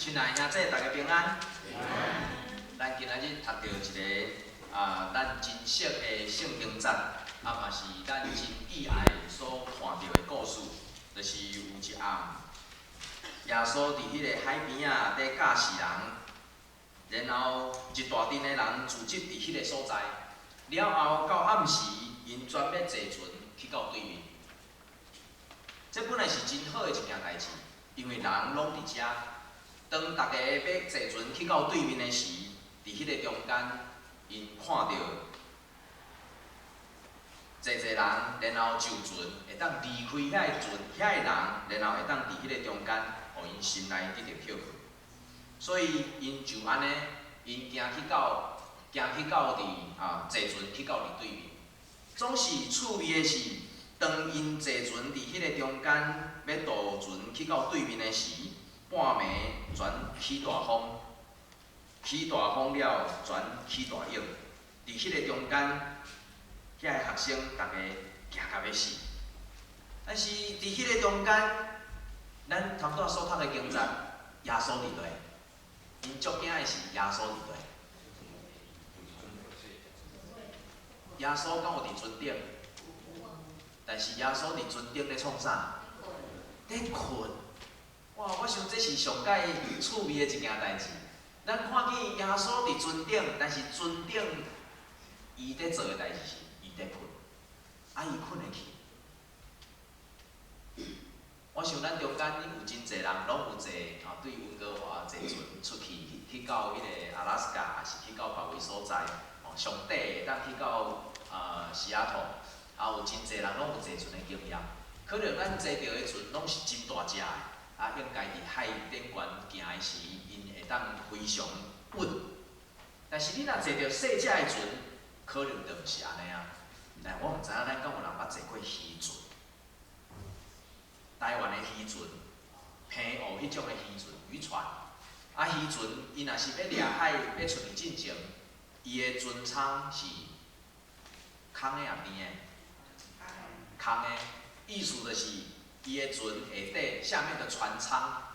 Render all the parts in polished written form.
親愛兄弟，大家平安。咱今仔日讀著一个啊，咱真熟的聖經節，啊嘛是咱真喜愛所看著的故事，就是有一暗，耶穌佇彼个海邊仔佇教示人，然後一大陣的人聚集佇彼个所在，了後到暗時，𪜶全欲坐船去到對面。這本來是真好的一件代誌，因為人攏佇遮。當逐家欲坐船去到對面的時，佇彼个中間，𪜶看著濟濟人，然後上船，會當離開遐个船，遐个人，然後會當佇彼个中間，予𪜶心內得著歇困。所以𪜶就按呢，𪜶行去到佇啊坐船去到佇對面。總是趣味的是，當𪜶坐船佇彼个中間欲渡船去到對面的時，半暝全起大風，起大風了，全起大湧。佇彼个中間，遐个學生逐家驚甲欲死。但是佇彼个中間，咱頭拄仔所讀的經節，耶穌佇佗？𪜶足驚的是耶穌佇佗？耶穌敢有佇船頂？但是耶穌佇船頂咧創啥？咧睏。哇！我想這是上蓋趣味的一件代誌。咱看見耶穌佇船頂，但是船頂伊佇做的代誌是伊佇睏，啊，伊睏會去。我想咱中間有真濟人攏有坐吼，對溫哥華坐船出去去到彼個阿拉斯加，抑是去到別位所在，吼，上短會當去到西雅圖，啊，有真濟人攏有坐船的經驗。可能咱坐著的船攏是真大隻的，啊，應該佇海頂懸行的時，𪜶會當非常穩。但是你若坐著細隻的船，可能就毋是按呢啊。但我毋知影咱敢有人捌坐過漁船？台灣的漁船，澎湖彼種的漁船，漁船。啊，漁船伊若是欲掠海，欲出去進前，伊的船艙是空的抑甜的？空的，意思就是伊的船下底下面的船艙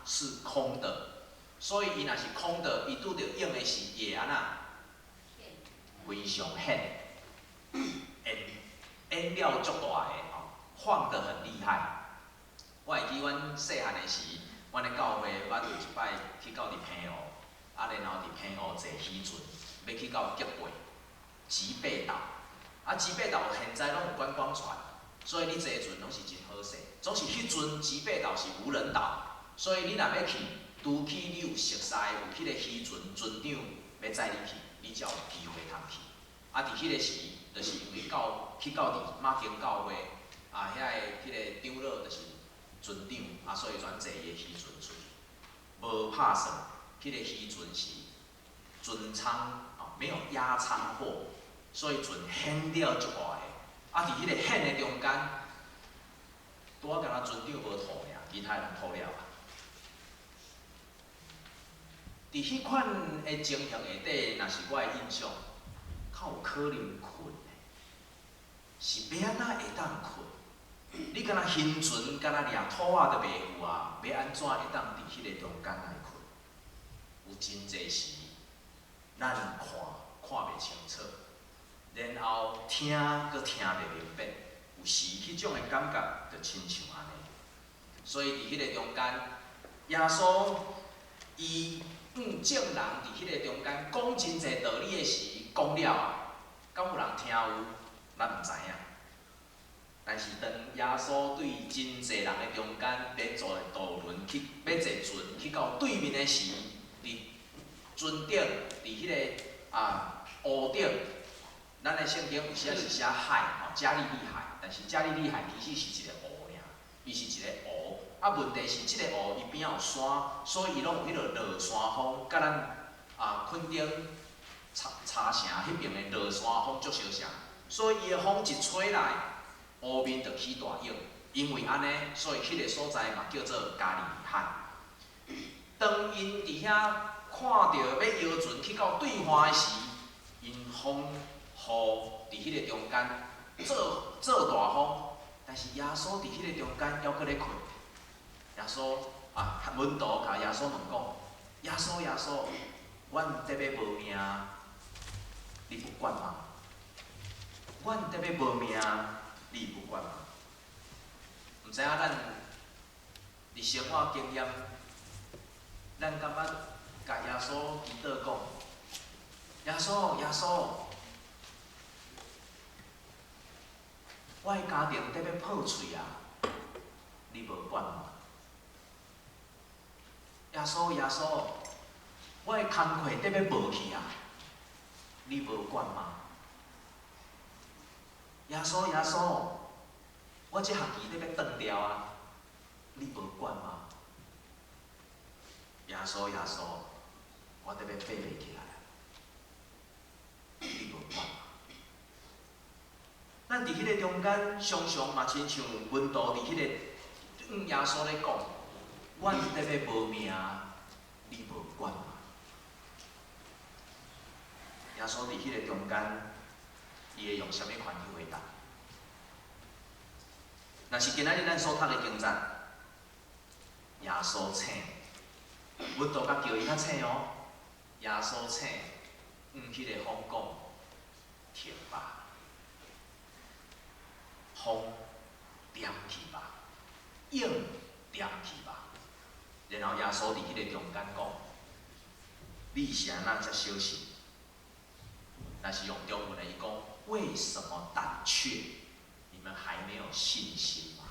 是空的，所以伊若是空的，伊拄著湧的時，伊會按怎？非常掀，掀掀了足大个吼，晃得很厲害。我會記阮細漢的時，阮的教會捌有一擺去到佇澎湖，啊，然後佇澎湖坐漁船，欲去到吉貝，吉貝島。啊，吉貝島現在攏有觀光船，所以你坐船攏是真好勢。總是彼陣吉貝島是無人島，所以你若欲去，除去你有熟似有彼個漁船船長欲載你去，你才有機會通去。啊，佇彼个時，就是因為到去到佇馬經教會，啊，遐个彼个長老就是船長，啊，所以全坐伊的漁船出去，無拍算，彼个漁船是船艙哦，沒有壓艙貨，所以船掀了足大个。啊，佇彼個掀的中間，拄仔敢若船長無吐爾，其他攏吐了啊。佇彼款的情形下底，若是我的印象，較有可能睏的，是欲按怎會當睏？你敢若漁船，敢若掠土仔都袂有啊，欲按怎會當佇彼个中間來睏？有真濟時，咱看看袂清楚，然後聽閣聽袂明白，有時彼種的感覺就親像按呢。所以佇彼个中間，耶穌伊向眾人佇彼个中間講真濟道理的時，講了啊，敢有人聽有？咱毋知影。但是當耶穌對真濟人的中間，欲坐渡輪去，欲坐船去到對面的時，佇船頂，佇彼个啊湖頂，咱的聖經有時仔是寫海吼，加利利海，但是加利利海其實是一個湖爾，伊是一個湖。啊，問題是這個湖伊邊仔有山，所以伊攏有彼个落山風，佮咱啊墾丁茶茶城彼爿的落山風足相像，所以伊的風一吹來，湖面就起大湧。因為按呢，所以彼个所在嘛叫做加利利海。當𪜶佇遐看著欲搖船去到對岸的時，𪜶風雨佇彼個中間做做大風，但是耶穌佇彼個中間猶閣咧睏。耶穌啊，門徒共耶穌問講：耶穌耶穌，阮得欲無命，你不管嗎？阮得欲無命，你不管嗎？毋知影咱佇生活經驗，咱敢捌共耶穌祈禱講：耶穌耶穌，我的家庭得欲破碎啊，你無管嗎？耶穌耶穌，我的工課得欲無去啊，你無管嗎？耶穌耶穌，我這學期得欲斷掉啊，你無管嗎？耶穌耶穌，我得欲爬袂起來啊，你無管嗎？咱佇彼个中間，常常嘛親像門徒佇彼个向耶穌咧講：阮得欲無命，你無管嗎？耶穌佇彼个中間，伊會用啥物款去回答？若是今仔日咱所讀的經節，耶穌醒，門徒共叫伊較醒哦。耶穌醒，向彼个風講：停吧，風恬去吧，湧恬去吧。然後耶穌佇彼个中間講：你是按怎遮小信？若是用中文來伊講，為什麼膽怯？你們還沒有信心嗎？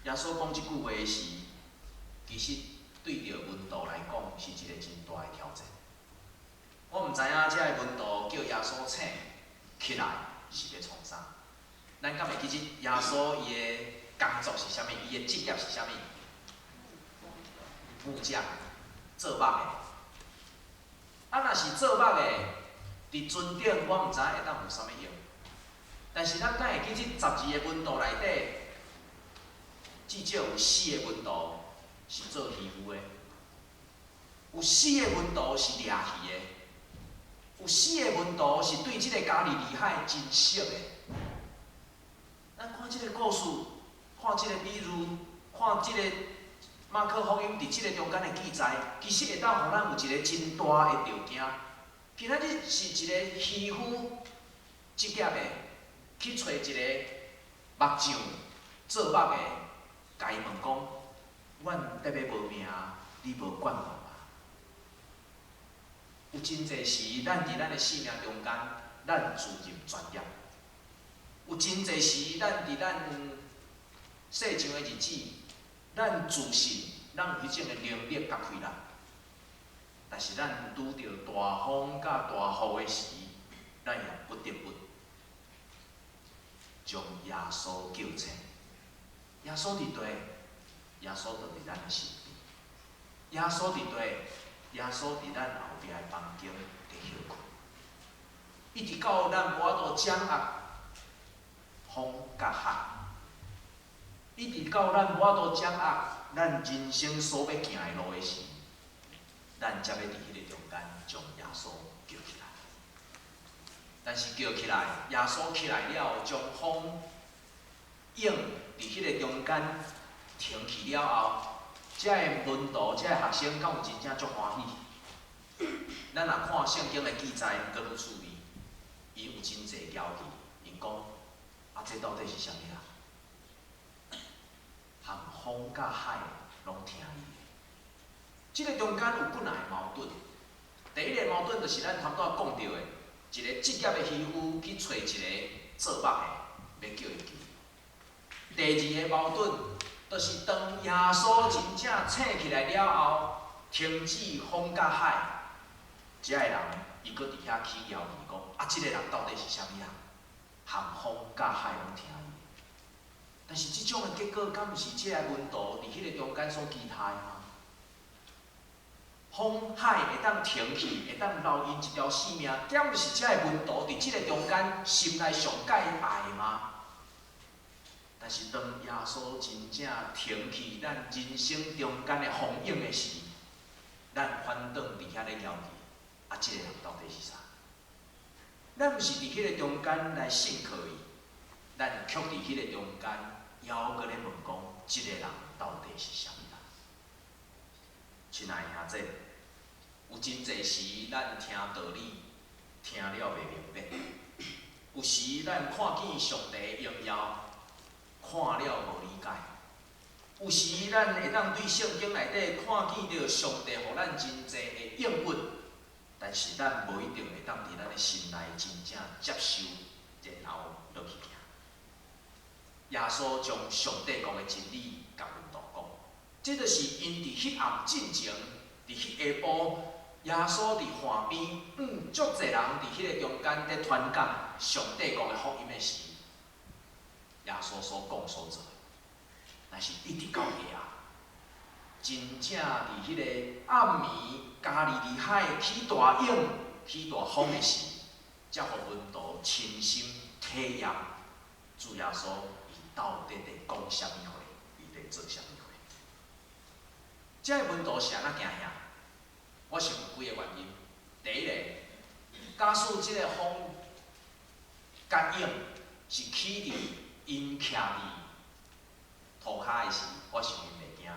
耶穌講這句話時，其實對著門徒來講是一个真大的挑戰。我毋知影這个門徒叫耶穌醒起來是欲創啥？咱敢會記得耶穌伊的工作是啥物？伊的職業是啥物？木匠，做木的。啊，若是做木的，佇船頂我毋知影會當有啥物用。但是咱敢會記得12个門徒內底，至少有四个門徒是做漁夫的，有四个門徒是掠魚的，有四个門徒是對這个加利利海真熟的。咱看這个故事，看這个比喻，看這个馬可福音佇這个中間的記載，其實會當予咱有一个真大的著驚。今仔日是一个漁夫職業的，去揣一个木匠做木的，共伊問講：阮得欲無命，你無管我嗎？有真濟時，咱佇咱的生命中間，咱自認專業。有真濟時，咱佇咱世上的日子，咱自信，咱有彼種的能力佮氣力。但是咱拄著大風佮大雨的時，咱也不得不將耶穌叫醒。耶穌佇佗，耶穌就佇咱的身邊。耶穌佇佗，耶穌佇咱後壁的房間佇歇睏。一直到咱無法度掌握風佮海，一直到咱無法度掌握咱人生所欲行的路的時，咱才欲佇彼个中間將耶穌叫起來。但是叫起來，耶穌起來了，將風湧佇彼个中間停去了後，遮个門徒、遮个學生敢有真正足歡喜？咱若看聖經的記載，閣愈趣味，𪜶有真濟交氣，𪜶講：啊，這到底是啥物人？含風佮海攏聽伊的。這个中間有幾若个矛盾。第一个矛盾就是咱頭拄仔講著的，一个職業的漁夫去揣一个做木的，欲叫伊救。第二个矛盾，就是當耶穌真正醒起來了後，停止風佮海，遮个人伊閣佇遐起疑講：啊，這个人到底是啥物人？含風佮海攏聽伊的。但是這種的結果，敢毋是這个門徒佇彼个中間所期待的嗎？風海會當停去，會當留𪜶一條性命，敢毋是這个門徒佇這个中間心內上蓋愛的嗎？但是當耶穌真正停去咱人生中間的風湧的時，咱反轉佇遐咧枵去，啊，這個人到底是啥？咱毋是佇彼个中間來信靠伊，咱卻佇彼个中間，猶閣咧問講，這个人到底是啥物人？親愛的兄弟，有真濟時咱聽道理聽了袂明白，有時咱看見上帝榮耀，看了無理解。有時咱會當對聖經內底看見著上帝予咱真濟的應允，但是咱無一定會當佇咱的心內真正接受，然後落去行。耶穌將上帝國的真理共門徒講，這就是𪜶佇彼暗進前，佇彼下晡，耶穌佇岸邊，足濟人佇彼个中間佇傳講上帝國的福音的時，耶穌所講所做的。但是一直到下暗，真正佇彼个暗暝，加利利海起大湧、起大風的時，才予門徒親身體驗主耶穌伊到底佇講啥物話，伊佇做啥物話。這个門徒是按怎驚嚇？我想有幾个原因。第一個，假使這个風佮湧是起佇𪜶徛佇塗跤的時，我想𪜶袂驚。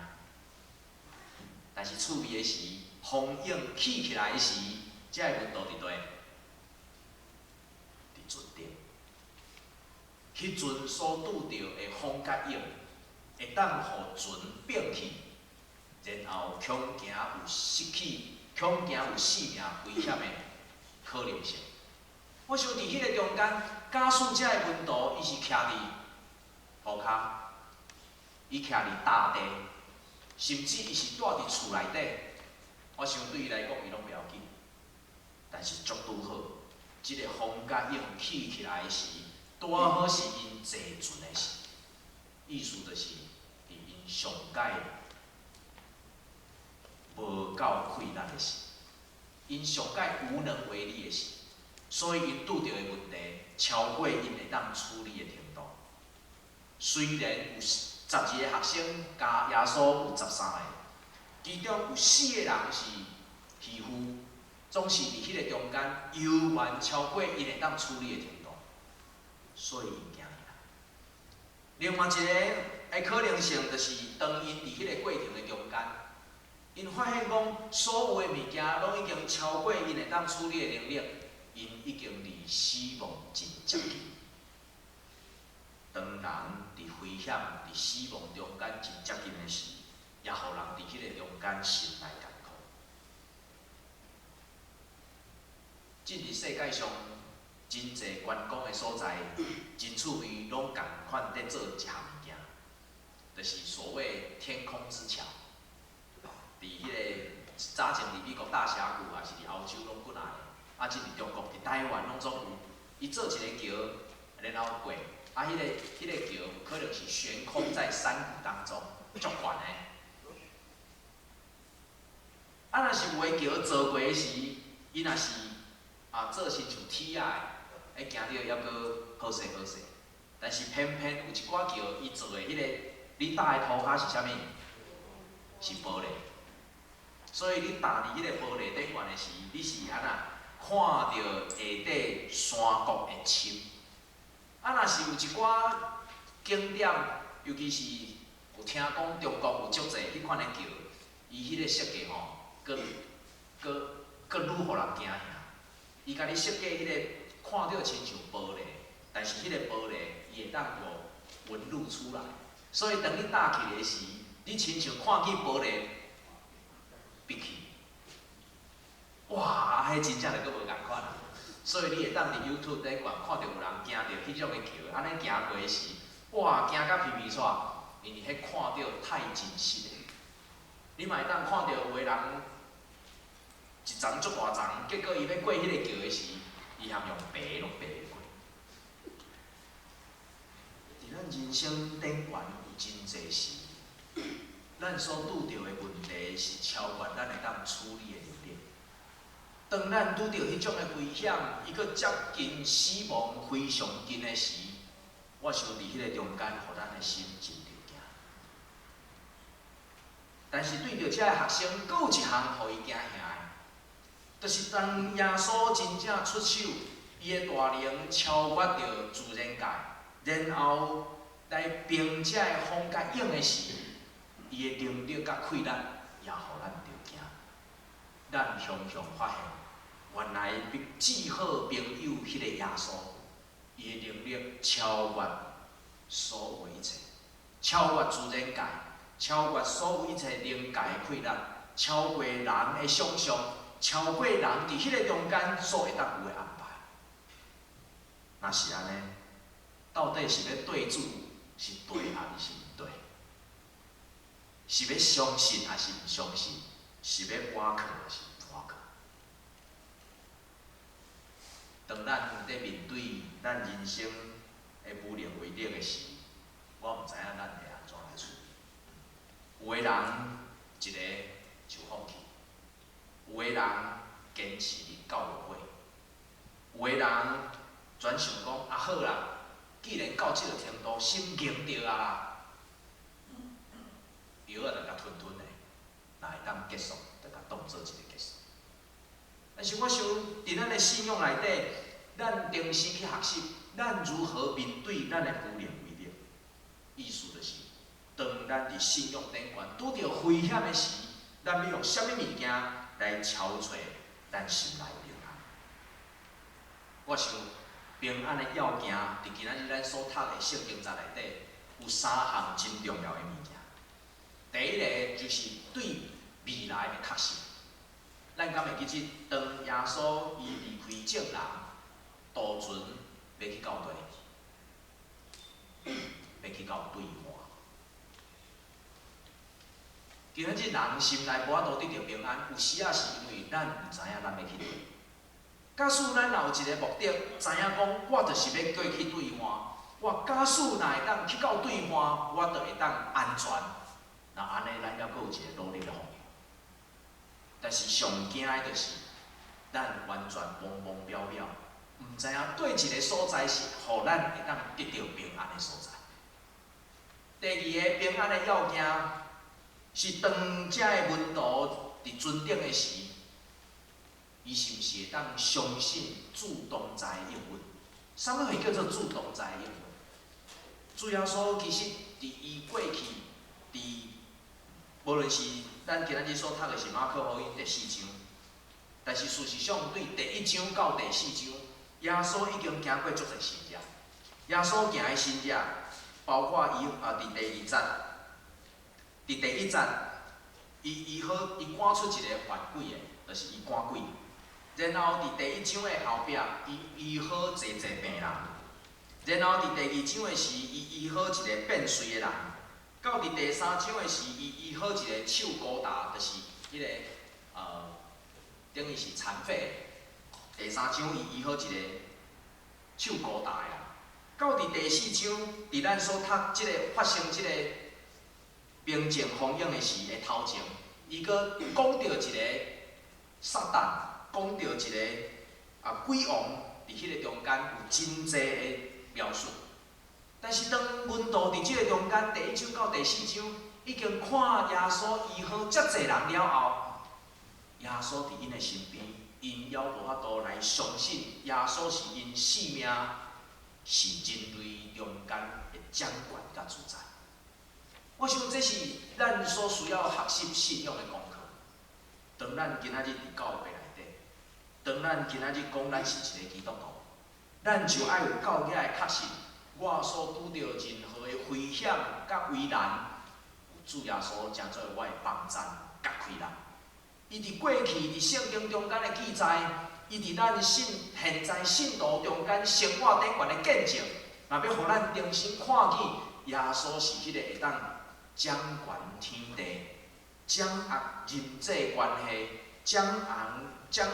但是趣味的是，風湧起起來的時，這个門徒佇佗？佇船頂。彼陣所拄著的風佮湧，會當予船變去，然後恐驚有失去，恐驚有性命危險的可能性。我想佇彼个中間，假使這个門徒伊是徛佇塗跤，伊徛佇大地，甚至伊是蹛佇厝內底，我想對伊來講，伊攏袂要緊。但是足拄好，這個風佮湧起起來時，拄好是𪜶坐船的時，意思就是佇𪜶上蓋無夠氣力的時，𪜶上蓋無能為力的時，所以𪜶拄著的問題超過𪜶會當處理的程度。雖然有12個學生佮耶穌有13個，其中有四個人是漁夫，總是佇彼個中間猶原超過𪜶會當處理的程度，所以𪜶驚去啦。另外一个的可能性就是，當𪜶佇彼個過程的中間，𪜶發現講所有的物件攏已經超過𪜶會當處理的能力，𪜶已經離死亡真接近。當人佇危險、佇死亡中間真接近的時，也予人佇彼个中間心內艱苦。這佇世界上真濟觀光的所在，真趣味，攏仝款佇做一項物件，就是所謂天空之橋。佇彼个早前佇美國大峽谷，抑是佇歐洲攏幾若个，啊，這佇中國、佇台灣攏總有。伊做一个橋，然後過，啊，彼个橋有可能是懸空在山谷當中，足懸的。啊，若是有的橋做過的時，伊若是啊做親像鐵仔的，彼行著猶閣好勢好勢。但是偏偏有一寡橋，伊做的彼个，你踏的塗跤是啥物？是玻璃。所以你踏佇彼個玻璃頂懸的時，你是按怎看著下底山谷的深。啊，若是有一寡景點，尤其是有聽講中國有足濟彼款的橋，伊彼個設計吼，閣閣閣愈予人驚嚇。伊共你設計彼個看著親像玻璃，但是彼個玻璃伊會當有紋路出來，所以當你踏去的時，你親像看見玻璃閉去，哇！彼真正就閣無仝款啊！所以你會當佇 YouTube 頂懸看著有人行著彼種的橋，按呢行過時，哇！驚甲皮皮掣，因為彼看著太真實的。你嘛會當看著有的人一層足大層，結果伊欲過彼个橋的時，伊含用爬攏爬袂過。佇咱人生頂懸有真濟時，咱所拄著的問題是超越咱會當處理的能力。當咱拄著彼種的危險，伊閣接近死亡非常近的時，我想佇彼个中間，予咱的心真著驚。但是對著這个學生，閣有一項予伊驚嚇的，就是當耶穌真正出手，伊的大能超越著自然界，然後來平這个風佮湧的時，伊的能力佮氣力，也予咱著驚。咱常常發現，原來至好朋友彼个耶穌，伊的能力超越所有一切，超越自然界，超越所有一切靈界的氣力，超過人的想象，超過人佇彼个中間所會當有的安排。若是按呢，到底是欲對主是對抑是毋對？是欲相信抑是毋相信？是欲倚靠抑是毋倚靠？當咱佇面對咱人生的無能為力的時，我毋知影咱會按怎來處理。有的人一个就放棄，有的人堅持到落尾，有的人轉想講啊好啦，既然到這个程度，心硬著啊啦，藥仔就共吞吞的，若會當結束，就共當做一個結束。但是我想，佇咱的信仰內底，咱定時去學習，咱如何面對咱的無能為力。意思就是，當咱佇信仰頂懸拄著危險的時，咱欲用啥物物件來敲揣咱心內平安？我想，平安的要件，佇今仔日咱所讀的聖經節內底，有三項真重要的物件。第一个就是對未來的確信。咱敢會記得，當耶穌伊離開眾人，渡船欲去到佗？欲去到對岸。今仔日人心內無法度得著平安，有時仔是因為咱毋知影咱欲去佗。假使咱若有一个目的，知影講我就是欲過去對岸，我假使若會當去到對岸，我就會當安全。若按呢，咱猶閣有一个努力的方向。但是上驚的就是，咱完全茫茫渺渺，毋知影佗一个所在是予咱會當得著平安的所在。第二个平安的要件，是當遮的門徒佇船頂的時，伊是毋是會當相信主同在的應允？啥物會叫做主同在的應允？主耶穌其實佇伊過去，佇無論是咱今仔日所讀的是馬可福音第四章，但是事實上對第一章到第四章，耶穌已經行過足濟神跡。耶穌行的神跡，包括伊啊佇第二節，佇第一節，伊醫好伊趕出一个犯鬼的，就是伊趕鬼。然後佇第一章的後壁，伊醫好濟濟病人。然後佇第二章的時，伊醫好一个變瘁的人。到佇第三章的時，伊醫好一个手孤焦，就是彼个等於是殘廢。第三章伊醫好一个手孤焦的人。到佇第四章，佇咱所讀這个發生這个平靜風湧的時的頭前，伊閣講著一个撒旦，講著一个啊鬼王佇彼个中間有真濟的描述。但是當門徒佇這个中間，第一章到第四章，已經看耶穌醫好遮濟人了後，耶穌佇𪜶的身邊，𪜶猶無法度來相信耶穌是𪜶性命，是人類中間的掌權佮主宰。我想這是咱所需要學習信仰的功課。當咱今仔日佇教會內底，當咱今仔日講咱是一个基督徒，咱就愛有夠額的確信。我所拄著任何的危險佮危難，主耶穌成做我的幫贊佮氣力。伊佇過去佇聖經中間的記載，伊佇咱信現在信徒中間生活頂懸的見證，嘛欲予咱重新看見耶穌是彼個會當掌權天地、掌握人際關係、掌權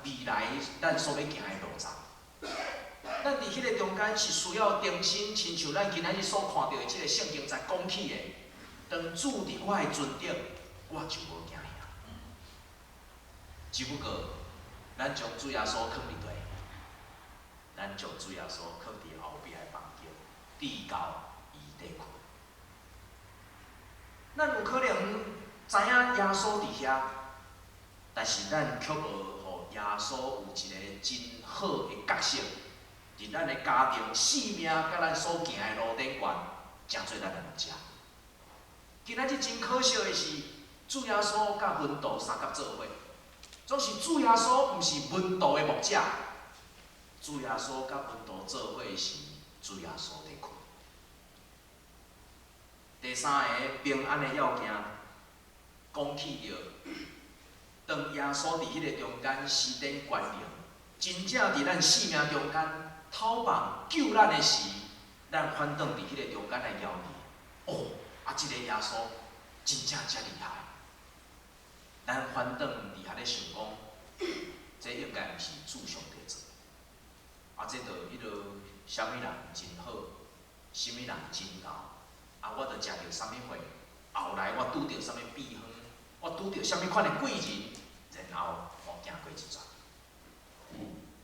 未來咱所欲行的路程。咱佇彼个中間是需要重新，親像咱今仔日所看著的這个聖經在講起的，當主佇我的船頂，我就無驚嚇。只不過，咱將主耶穌囥佇佗？咱將主耶穌囥佇後壁的房間，直到伊佇睏。咱有可能知影耶穌佇遐，但是咱卻無予耶穌有一个真好的角色，佇咱的家庭、性命佮咱所行的路頂懸，成做咱的牧者。今仔日真可惜的是，主耶穌佮門徒相佮做伙，總是主耶穌毋是門徒的牧者。主耶穌佮門徒做伙時，主耶穌佇睏。第三个平安的要件，講起著，當耶穌佇彼个中間施展權能，真正佇咱性命中間透放救咱的時，咱反轉佇彼个中間來搖疑，哦，啊，這个耶穌真正遮厲害。咱反轉佇遐咧想講，這應該毋是主上帝做的，啊，這就彼落啥物人真好，啥物人真𠢕，啊，我就食著啥物貨，後來我拄著啥物秘方，我拄著啥物款的貴人，然後我行過一逝。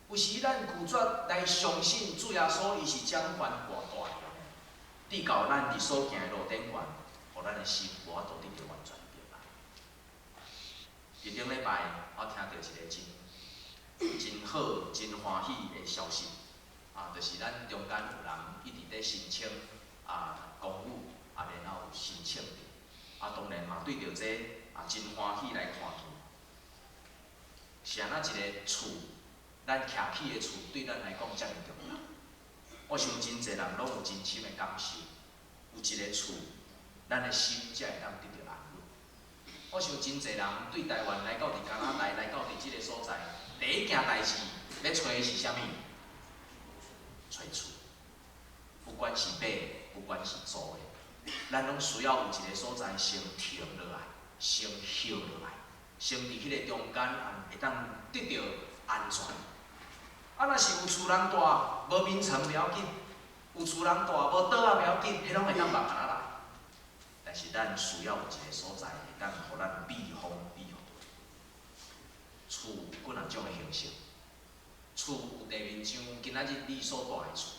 有時咱拒絕來相信主耶穌，伊是掌權大大能，直到咱佇所行的路頂懸，予咱的心無法度得著完全平安。佇頂禮拜，我聽著一个真真好、真歡喜的消息，啊，就是咱中間有人一直佇申請啊公寓，啊，然後有申請著，啊，當然嘛對著這啊真歡喜來看見，是按怎一个厝，咱徛起的厝對咱來講遮爾重要。我想真濟人攏有真深的感受，有一个厝，咱的心才會當得著安穩。我想真濟人對台灣來到佇加拿大，來到佇這个所在，第一件代誌欲揣的是啥物？揣厝。不管是買，不管是租的，咱攏需要有一个所在先停落來，先歇落來，先佇彼个中間會當得著安全。啊，若是有厝通蹛，無眠床袂要緊；有厝通蹛，無桌仔袂要緊，彼攏會當慢慢仔來。但是咱需要有一个所在，會當予咱避風避雨。厝有幾若種的形式，厝有地面上今仔日你所蹛的厝，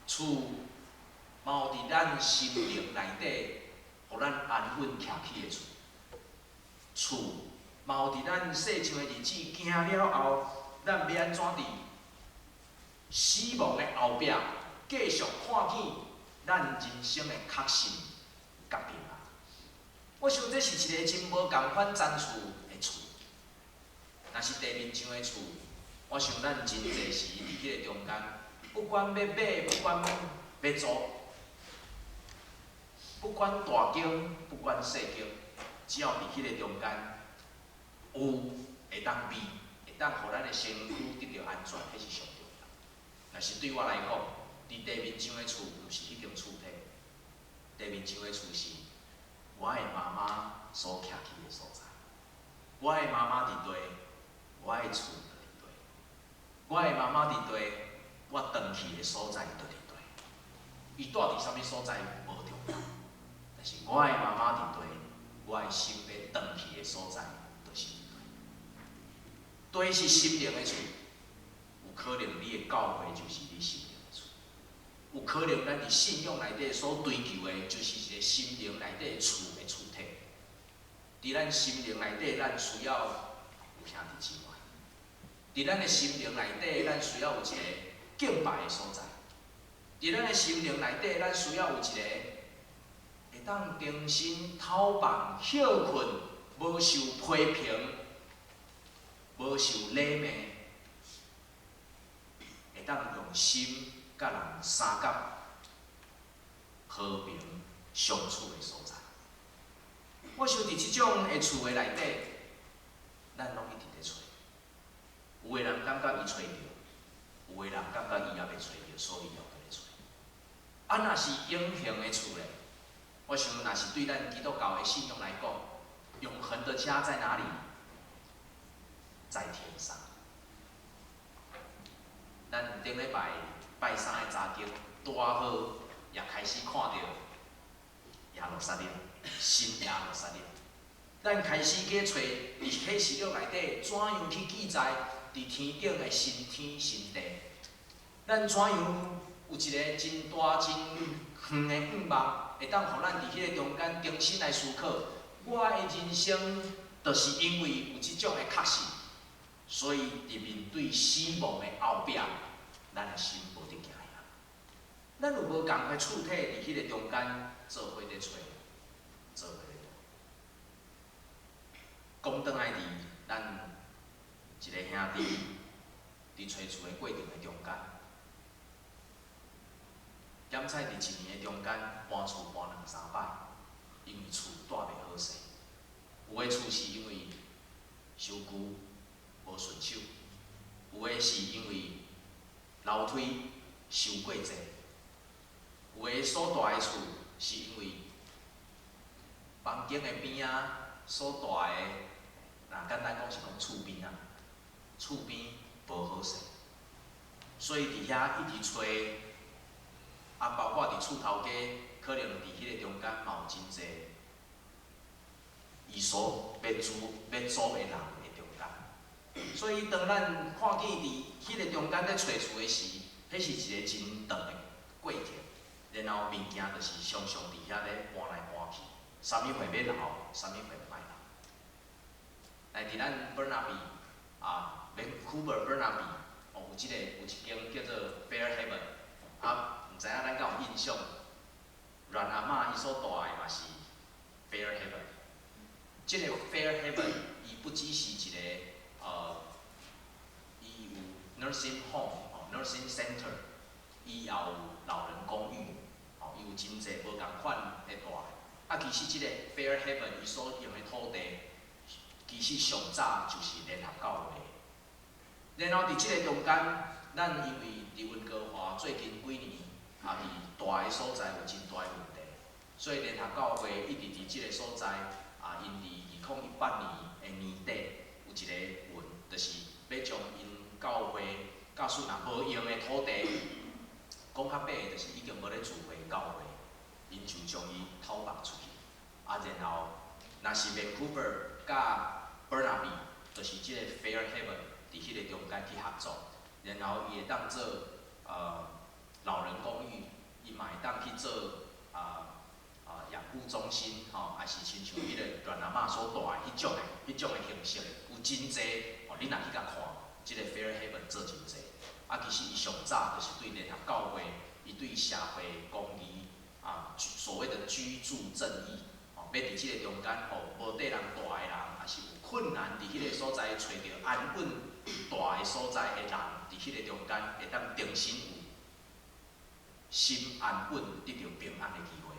厝嘛有佇咱心靈內底，予咱安穩徛起的厝。厝嘛有佇咱世上的日子行了後，咱欲按怎佇死亡的後壁繼續看見咱人生的確信佮平安。我想這是一个真無仝款層次的厝。若是地面上的厝，我想咱真濟時佇彼个中間，不管欲買，不管欲租，不管大間，不管細間，只要佇彼个中間有會當避，會當予咱的身軀得著安全，彼是上重要。若是對我來講，佇地面上的厝毋是彼間厝體，地面上的厝是我的媽媽所徛起的所在。我的媽媽佇地，我的厝就佇地。我的媽媽佇地，我轉去的所在就佇地。伊蹛佇啥物所在無重要，但是我的媽媽佇地，我的心欲轉去的所在就是佇地。地是心靈的厝，有可能你的教會就是你心靈的厝。有可能咱佇信仰內底所追求的，就是一個心靈內底厝的厝體。佇咱心靈內底，咱需要有兄弟姊妹。佇咱的心靈內底，咱需要有一個敬拜的所在。佇咱的心靈內底，咱需要有一個會當重新透放、歇睏、無受批評、無受禮罵，會當用心佮人相佮和平相處的所在。我想佇這種的厝的內底，咱攏一直咧揣。有的人感覺伊揣著，有的人感覺伊猶未揣著，所以猶閣咧揣。啊，若是永恆的厝咧，我想若是對咱基督教的信仰來講，永恆的家在哪裡？在天上。咱頂禮拜拜三的查經，拄仔好也開始看著耶路撒冷，新耶路撒冷。咱開始去揣佇啟示錄內底，怎樣去記載佇天頂的新天新地？咱怎樣有一个真大真遠的願望，會當予咱佇彼个中間重新來思考，我的人生，就是因為有這種的確信，所以佇面對死亡的後壁，咱的心無得驚嚇。咱有無仝的厝體佇彼个中間做伙佇揣，做伙佇蹛？講轉來佇咱一个兄弟佇揣厝的過程的中間，檢采佇一年的中間搬厝搬兩三擺，因為厝蹛袂好勢。有的厝是因為傷舊無順手，有的是因為樓梯傷過濟，有的所蹛的厝是因為房間的邊仔所蹛的，若簡單講是講厝邊啊，厝邊無好勢，所以佇遐一直揣，啊，包括佇厝頭家，可能佇彼個中間嘛有真濟伊所欲租欲租的人的中間，所以當咱看見佇彼個中間咧揣厝的時，彼是一個真長的過程，然後物件就是常常佇遐咧搬來搬去，啥物貨欲留，啥物貨莫留。來佇咱 Burnaby 啊，Vancouver Burnaby 哦，有這個有一間叫做 Fair Haven，啊，毋知影咱敢有印象？阮阿嬤伊所蹛的嘛是 Fair Haven。這個 Fair Haven 伊不只是一個伊有 nursing home 哦，nursing center，伊也有老人公寓，哦，伊有真濟無仝款的蹛。啊，其實這個 Fair Haven 伊所用的土地，其實上早就是聯合教會。然後佇這個中間，咱因為佇溫哥華最近幾年，啊，佇蹛的所在有真大的問題，所以聯合教會一直佇這個所在，啊，𪜶佇2018年的年底有一個文，就是欲將𪜶教會教師若無用的土地，講較白的，就是已經無咧聚會教會，𪜶就將伊偷放出去。啊，然後若是 Vancouver 佮 Burnaby，就是這個 Fair Haven 佇彼個中間去合作，然後伊會當做老人公寓，伊嘛會當去做養護中心，吼，抑是親像彼個阮阿嬤所蹛的彼種的形式，有真濟哦。你若去共看，這個 Fair Haven 做真濟。啊，其實伊上早就是對聯合教會，伊對社會公義啊，所謂的居住正義，哦，欲佇這個中間，予無地人蹛的人，抑是有困難佇彼個所在揣著安穩蹛的所在的人，佇彼個中間會當重新有心安穩得著平安的機會。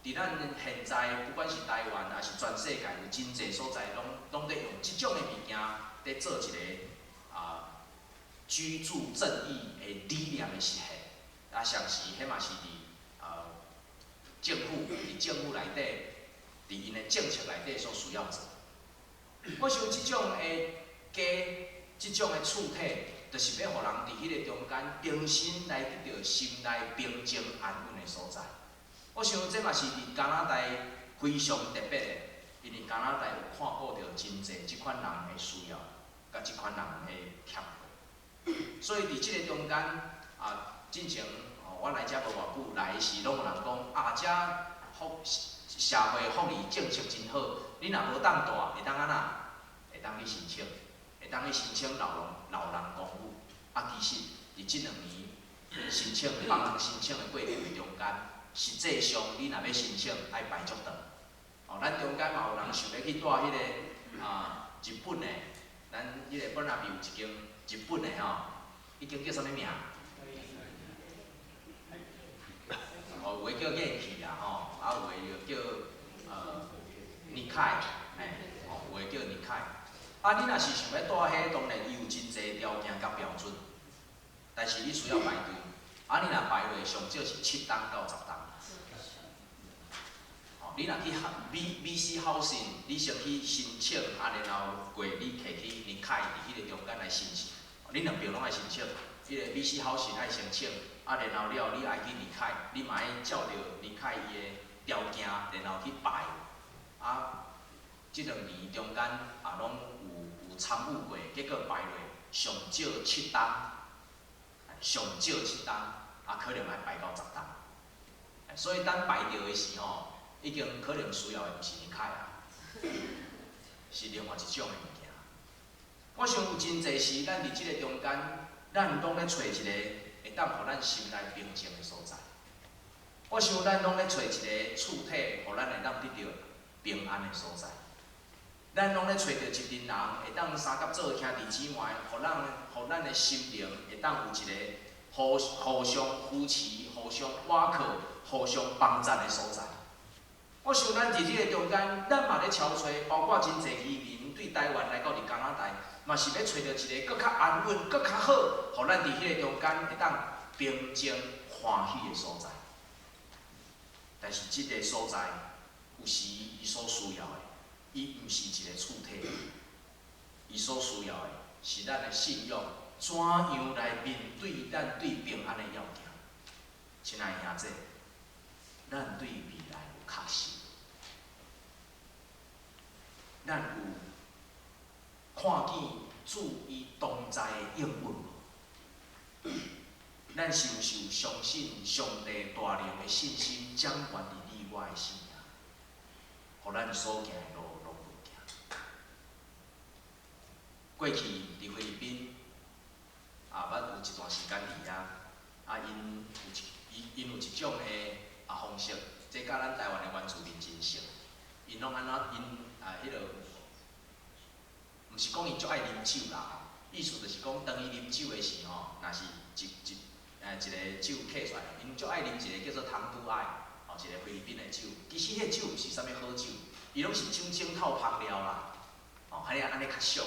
佇咱現在，不管是台灣抑是全世界，有真濟所在，攏咧用這種的物件，咧做一個居住正義的理念的實現。啊，同時，彼嘛是佇政府內底，佇𪜶的政策內底所需要做。我想這種的家，這種的厝體，就是欲予人佇彼個中間重新來得著心內平靜安穩的所在。我想這嘛是佇加拿大非常特別的，因為加拿大有看顧著真濟這款人的需要，佮這款人的欠缺。所以佇這個中間啊，進前哦，我來遮無偌久，來時攏有人講啊，遮福社會福利政策真好，你若無當蹛，會當按怎？會當去申請，會當去申請老人公寓。啊，其實佇這兩年申請幫人申請的過程的中間，實際上你若欲申請，愛排足長。哦，咱中間嘛有人想欲去蹛彼個啊日本的，咱彼個本來有一間日本的吼，彼間叫啥物名？哦，有的叫元氣啦吼，啊有的就叫尼凱，嘿，哦，有的叫尼凱。啊，你若是想欲蹛彼，當然伊有真濟條件佮標準，但是你需要排隊。啊，你若排落上少是7冬到10冬。哦，你若去 BC Housing，你先去申請，啊，然後過你摕去尼凱佇彼個中間來申請，你兩邊攏愛申請。彼個 BC Housing 愛申請，啊，然後了後你愛去尼凱，你嘛愛照著尼凱伊的條件，然後去排。啊，這兩年中間也攏有參與過，結果排落上少七冬，上少七冬，啊，可能愛排到10冬。所以等排著的時吼，已經可能需要的毋是尼凱啊，是另外一種的物件。我想有真濟時，咱佇這個中間，咱攏咧揣一個會當予咱心內平靜的所在。我想咱攏咧揣一個厝體，予咱會當得著平安的所在。咱攏咧揣著一陣人，會當相佮做兄弟姊妹，予咱，予咱的心靈會當有一個互互相扶持、互相倚靠、互相幫贊的所在。我想咱佇這個中間，咱嘛咧敲揣，包括真濟移民對台灣來到佇加拿大，嘛是欲揣著一個閣較安穩、閣較好，予咱佇彼個中間會當平靜歡喜的所在。但是這個所在，有時伊所需要的，伊毋是一個厝體，伊所需要的是咱的信仰，怎樣來面對咱對平安的要件。親愛的兄弟，咱對未來有確信，咱有看見主伊同在的應允無？咱是毋是有相信上帝大能的信心掌權佇你我的生命，予咱所行的路攏無驚。過去佇菲律賓，啊，捌有一段時間佇遐，啊，𪜶有一伊𪜶有一種的啊方式，這佮咱台灣的原住民真像。𪜶攏按怎？𪜶啊，彼落，毋是講𪜶足愛啉酒啦吼，意思就是講，當伊啉酒的時吼，若是一一一个酒客出來，𪜶足愛啉一个叫做糖都愛，吼，一个菲律賓的酒。其實彼个酒毋是啥物好酒，伊攏是酒精透芳料啦，吼，按呢按呢較俗。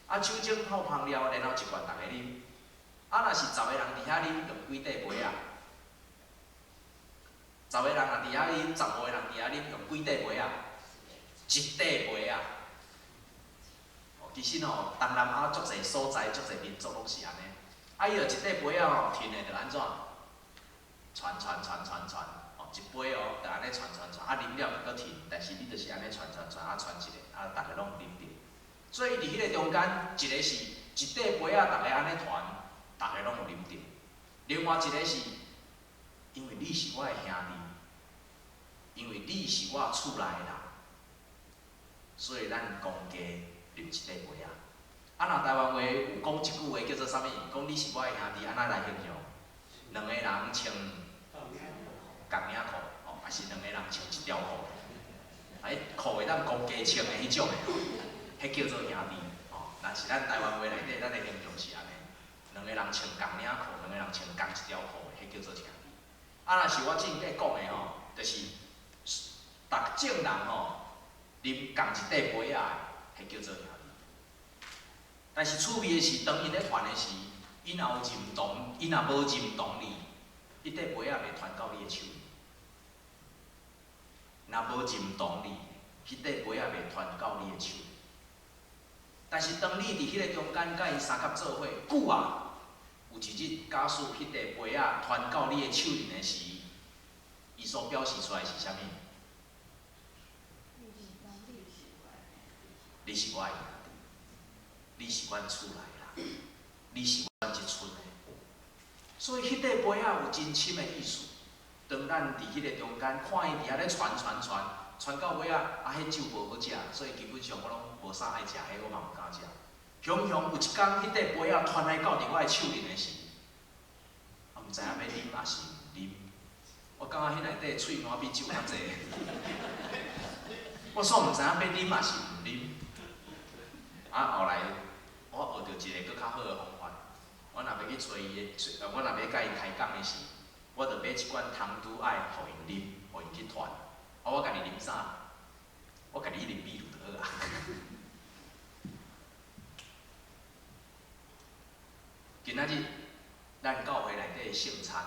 啊，酒精透芳料，然後一罐逐家啉。啊，若是十個人佇遐啉，用幾塊杯仔？十個人若佇遐啉，15個人佇遐啉，用幾塊杯仔？一塊杯仔。哦，其實吼，東南亞足濟所在，足濟民族攏是按呢。啊，伊就一塊杯仔吼，停的就按怎？傳傳傳傳傳，哦，一杯哦，就按呢傳傳傳，啊，啉了就閣停，但是你就是按呢傳傳傳，啊，傳一个，啊，逐个攏有啉著。所以佇彼个中間，一個是一塊杯仔，逐个按呢傳，逐个攏有啉著。另外一個是，因為你是我的兄弟，因為你是我厝內的人，所以咱公家啉一塊杯仔。啊，若台灣話有講一句話叫做啥物？講你是我的兄弟，按怎來形容？兩個人穿仝領褲，哦，還是兩個人穿一條褲？啊，彼褲會當公家穿的彼種的，彼叫做兄弟。哦，若是咱台灣話內底，咱的形容是按呢：兩個人穿仝領褲，兩個人穿仝一條褲，彼叫做兄弟。啊，若是我正在講的吼，就是逐眾人吼啉仝一塊杯仔的，彼叫做兄弟。但是趣味的是，當𪜶咧傳的時，𪜶若有認同，𪜶若無認同你，彼塊杯仔袂傳到你的手。若無認同你，彼塊杯仔袂傳到你的手。但是當你佇彼个中間佮𪜶相佮做伙久啊，有一日假使彼塊杯仔傳到你的手裡的時，伊所表示出來是啥物？你是我的兄弟，你是阮厝內人，你是阮這村的。所以彼塊杯仔有真深的意思。當咱佇彼个中間看伊佇遐咧傳傳傳，傳到尾仔，啊，彼酒無好食，所以基本上我攏無啥愛食彼，我嘛毋敢食。雄雄有一工，彼塊杯仔傳來到佇我的手裡的時，我毋知影欲啉抑是毋啉。我感覺彼內底喙瀾比酒較濟。我煞毋知影欲啉抑是毋啉。啊，後來我學著一个閣較好的方法。我若欲去揣伊的，我若欲佮伊開講的時，我就買一罐糖都愛，予𪜶啉，予𪜶去傳。啊，我家己啉啥？我家己去啉秘魯就好啊。今仔日咱教會內底的聖餐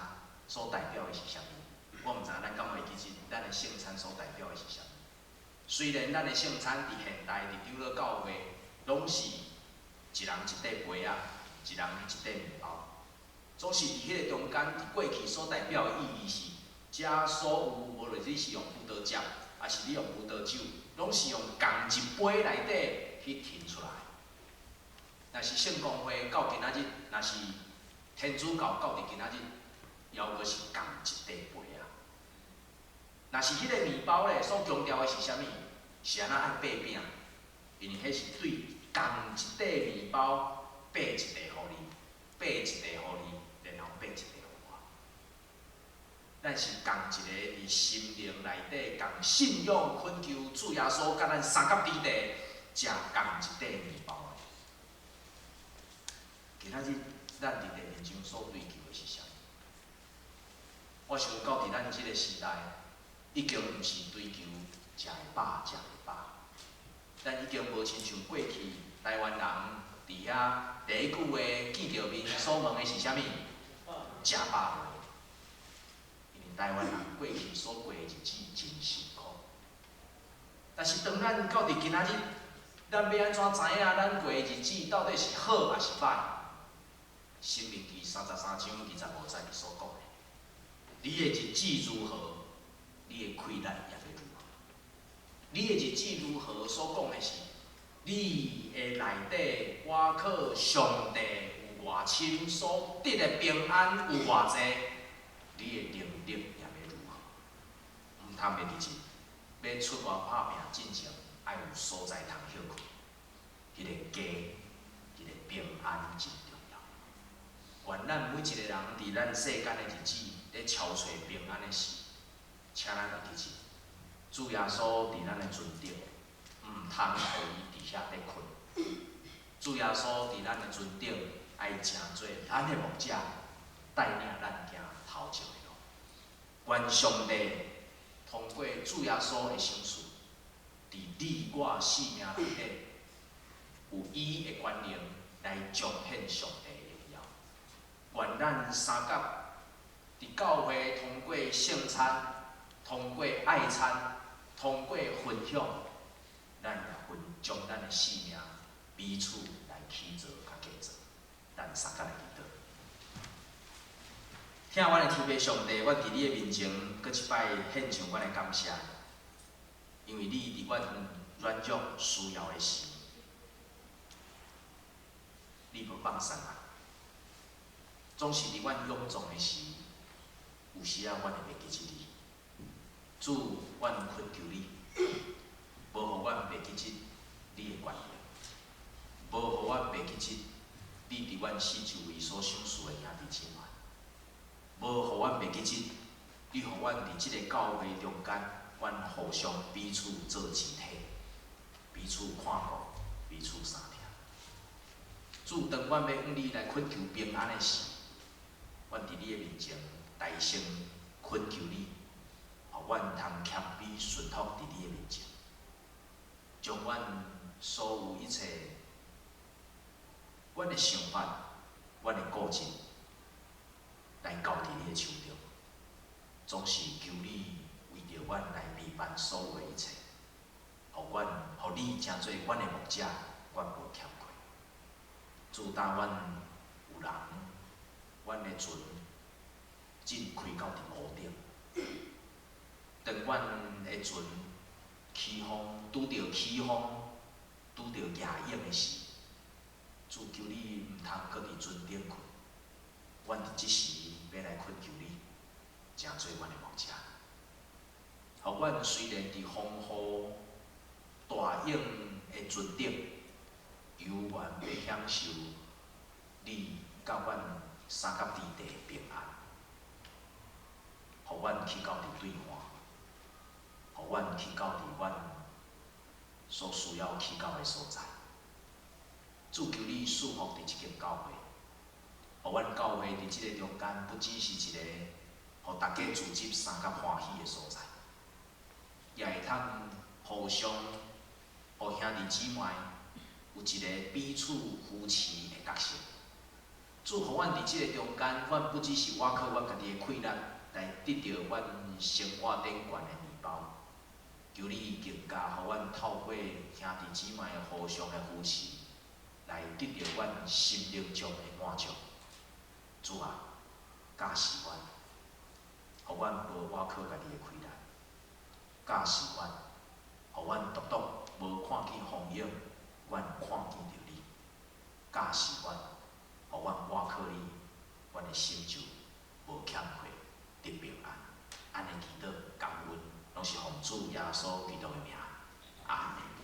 所代表的是啥物？我毋知影咱敢會記得咱的聖餐所代表的是啥物。雖然咱的聖餐佇現代佇長老教會，攏是一人一塊杯仔，一人一塊麵包，總是佇彼個中間，佇過去所代表的意義是，遮所有無論你是用葡萄汁，抑是你用葡萄酒，攏是用仝一杯內底去提出來。若是聖公會到今仔日，若是天主教到佇今仔日，猶閣是仝一塊杯仔。若是彼個麵包咧，所強調的是啥物？是按怎愛擘餅？因為彼是對仝一塊麵包擘一塊予你，擘一塊予你，然後擘一塊予我。咱是仝一个佇心靈內底仝信仰懇求主耶穌佮咱相佮佇地，食仝一塊麵包。今仔日咱佇地面上所追求的是啥物？我想到佇咱這个時代，已經毋是追求食會飽、食袂飽，咱已經無親像過去台灣人佇遐第一句話見著面所問的是啥物？食飽無？因為台灣人過去所過的日子真辛苦。但是當咱到佇今仔日，咱欲按怎知影咱過的日子到底是好抑是歹？申命記33章25節伊所講的，你的日子如何，你的氣力也欲如何。你的日子如何所講的是，你的內底倚靠上帝有偌深，所得的平安有偌濟，你的能力也欲如何。毋通袂記得，欲出外拍拚進前，愛有所在通歇睏。彼個家，彼個平安真重要。願咱每一個人佇咱世間的日子，咧搜揣平安的時，請咱會記得，主耶穌佇咱的船頂，毋通予伊佇遐咧睏。主耶穌佇咱的船頂，愛成做咱的牧者，帶領咱行頭前的路。願上帝通過主耶穌的賞賜，佇你我生命內底，有伊的權能來彰顯上帝的榮耀。願咱相佮佇教會通過聖餐、通過愛餐、通過分享，咱也分將咱的生命彼此來起造佮建造。咱相佮來祈禱。疼阮的天父上帝，阮佇你的面前，閣一擺獻上阮的感謝，因為你佇阮軟弱需要的時，你無放散咱，總是佇阮勇壯的時，有時仔阮會袂記得你。主，阮懇求你，無予阮袂記得你的權能，無予阮袂記得你佇阮四周圍所賞賜的兄弟姊妹，無予阮袂記得你予阮佇這个教會中間，阮互相彼此做肢體，彼此看顧，彼此相疼。主，當阮欲向你來懇求平安的時，阮佇你的面前大聲懇求你，予阮通謙卑順服佇你的面前，將阮所有一切，阮的想法、阮的固執，來交佇你的手中，總是求你為著阮來備辦所有的一切，予阮，予你成做阮的牧者，阮無欠缺。主，當阮有人，阮的船進開到佇湖頂，當阮的船起風，拄著起風，拄著逆湧的時，主，求你毋通閣佇船頂睏，阮佇這時欲來懇求你，成做阮的牧者。予阮雖然佇風雨大湧的船頂，猶原欲享受你佮阮相佮之地的平安，予阮去到佇對岸，予阮去到佇阮所需要去到的所在。主，求你賜福佇這間教會，予阮教會佇這個中間，不只是一个予大家聚集相佮歡喜的所在，也會通互相予兄弟姊妹有一个彼此扶持的角色。主，予阮佇這個中間，阮不只是倚靠阮家己的氣力來得著阮生活頂懸的麵包，求你更加予阮透過兄弟姊妹互相的扶持，來得著阮心靈上的滿足。主啊，教示阮，予阮無倚靠家己的氣力；教示阮，予阮獨獨無看見風湧，阮看見著你；教示阮，予阮倚靠你，阮的心就無欠缺，得平安。按呢祈禱感恩，攏是奉主耶穌基督的名，阿門。